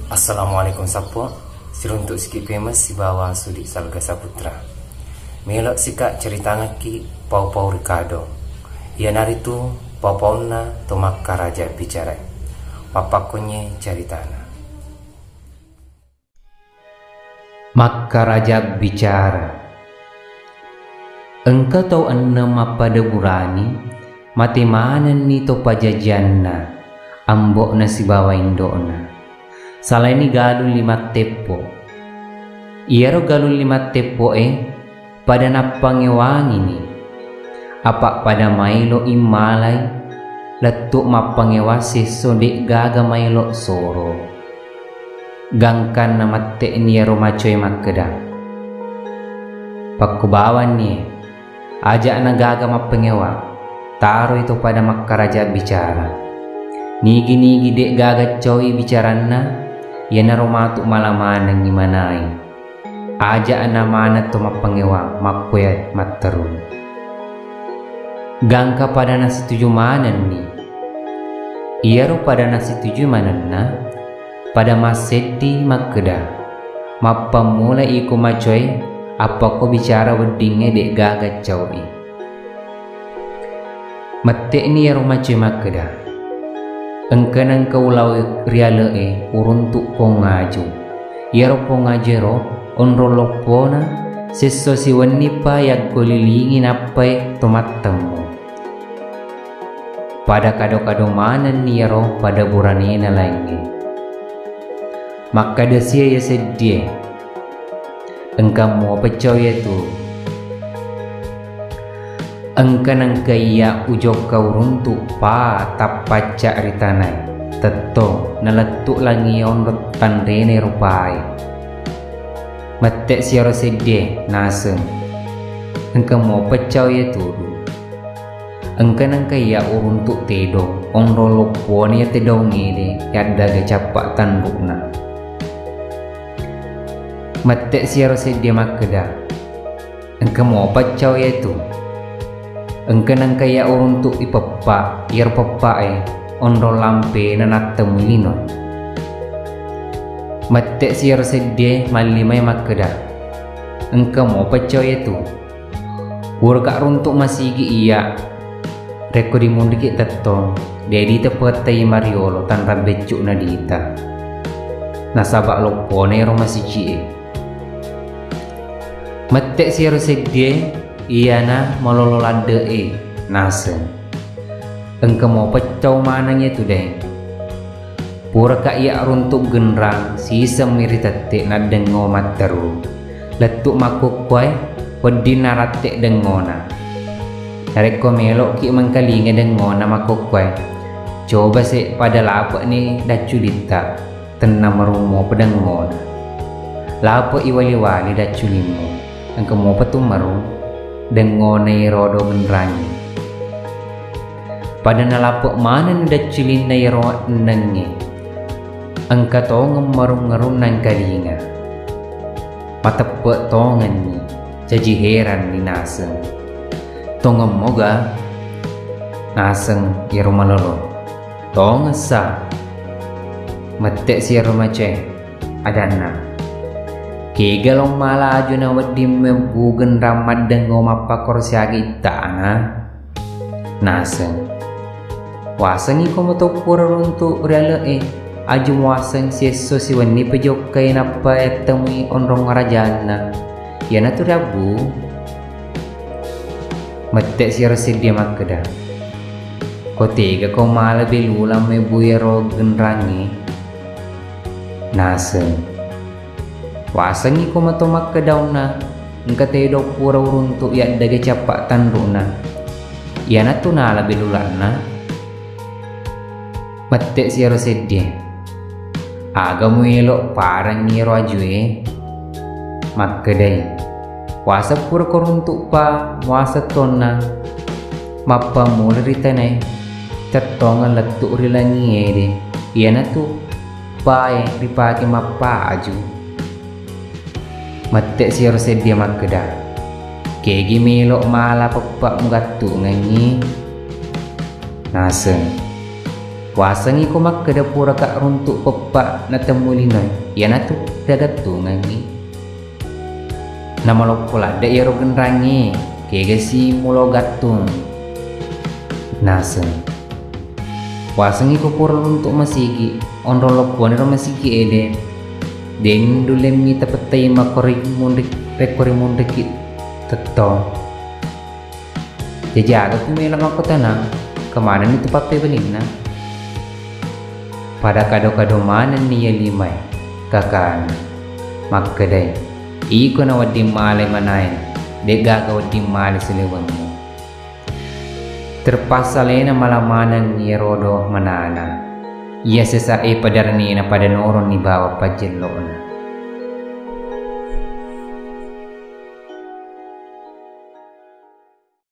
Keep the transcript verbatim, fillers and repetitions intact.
Assalamualaikum sappo, siruntuk siki famous sibawa Sudi Salga Saputra. Melo sika ceritangekki pau-pau ri Kado. Iyanaritu pau-paunna to makkaraja bicara. Mappakkonye ceritana. Makkaraja bicara. Engka tau enneng mappada burani, mate manenni to pajajianna, ambo'na sibawa indo'na. Salaini galung lima teppo. Iyaro galung lima teppo'e pada nappangewangini. Apa pada maelo immalai, lettu mappangewa sesso de'gaga maelo soro. Gangkanna mette'ni iyaro macoe makkeda, "Pakkubawanni, aja'na gaga mappangewa, taroi to pada makkaraja bicara. Nigi-nigi de'gaga caui bicaranna, iyanaro matu mala manengngi manai. Aja'na maneng to mappangewa makkuwae matteru." Gangka pada nasituju manenni. Iyaro pada nasituju manenna, pada masseddi makkeda, "Mappammula iko macoe, appakko bicara weddingnge de'gaga caui." Mette'ni iyaro macoe makkeda, "Engka nengka ulao ri ale'e uruntuk pong aju. Iyaro pong aju ero onrong loppona, sesso siwennipa yaggolilingi nappai to mattemmu." Pada kado-kado manenni iyaro pada buranena laingnge. Makkeda sia iya seddie, "Engka mopa cau iyatu. Engka nengka iya ujokka uruntuk pa tappacca ri tanae, tettong nalettu langi onro tanrene rupae." Mette siaro seddie naseng, "Engka mopa cau iyatu. Engka nengka iya uruntuk tedong, onrong loppona iya tedongngede yaddaga cappa tanrukna." Mette siaro seddie makkeda, "Engka mopa cau iyatu. Engka nengka iya uruntuk ipeppa, iyaro peppae onrong lampena nattemui lino." Mette siaro seddie mallimai makkeda, "Engka mopa cau iyatu. Puraka runtuk masigi iya, rekko dimunriki tettong, de ditepettai mariolo tanrang beccukna dita. Nasaba loppona ero masigie." Mette siaro seddie iyana malolo ladde'e naseng, "Engka mopa cau maneng iyatu, Daeng. Puraka iya runtuk genrang sisemmi ri tette naddengngo matteru. Lettu makkukkuae wedding naratte dengngona. Narekko melo'ki mengkalinga dengngona makkukkuae, coba se pada lape'ni dacculitta, tenna marung mopa dengngona. Lape'i wali-wali dacculimmu, engka mopa tu marung dengngona iro do genrangnge." Pada nalape manenni dacculinna iyaro ennengnge. Engka tongeng marung-ngerung nangkalinga. Mateppe tongenni, jaji heranni naseng. "Tongemmoga?" naseng iyaro malolo. "Tongessa." Mette siaro macoe. Adanna, "Kega lo mala aju na wedding mebbu genrang maddengngo mappakkoro siaga ittana?" naseng. "Wasengngi ko mato pura runtuk ri ale'e, aju muaseng siesso siwenni pejokkai nappa yattemui onrong arajanna. Iyanatu riabbu." Mette siaro seddie makkeda, "Ko tega ko mala belulang mebbu iyaro genrangnge?" naseng. "Wasengngi ko mato makkedaunna, engka tedong pura uruntuk yaddaga cappa tanruna. Iyanatu nala belulanna." Mette siaro seddie, "Aga muelo parengngi ero ajue?" makkedai, "Waseng pura ko runtuk pa muaseng tonna. Mappammula ri tanae, tettongeng lettu ri langiede, iyanatu pae ripake mappa aju." Mette siaro seddie makkeda, "Kegi melo mala peppa mugattungengngi?" naseng. Wasengngi ko makkeda puraka runtu peppa natemmu linoe, iyanatu riagattungengngi. Namaloppo ladde iyaro genrangnge, kegasi mulo gattung. Naseng. Wasengngi ko pura runtu masigi, onrong lopponiro masigi ede, deng dullemmi tapettai makkori munri-, rekko rimunriki tettong. Jaji aga ku melo makkutana, kemanenni tu pappebalinna? Pada kado-kado manenni iya limae, kakana. Makkedai, iko na wedding male manae, de'gaga wedding male silewengnge. Terpaksa alena mala maneng iyarodo manana. Iya sesae padarni napada noronni bawang pajjello'na.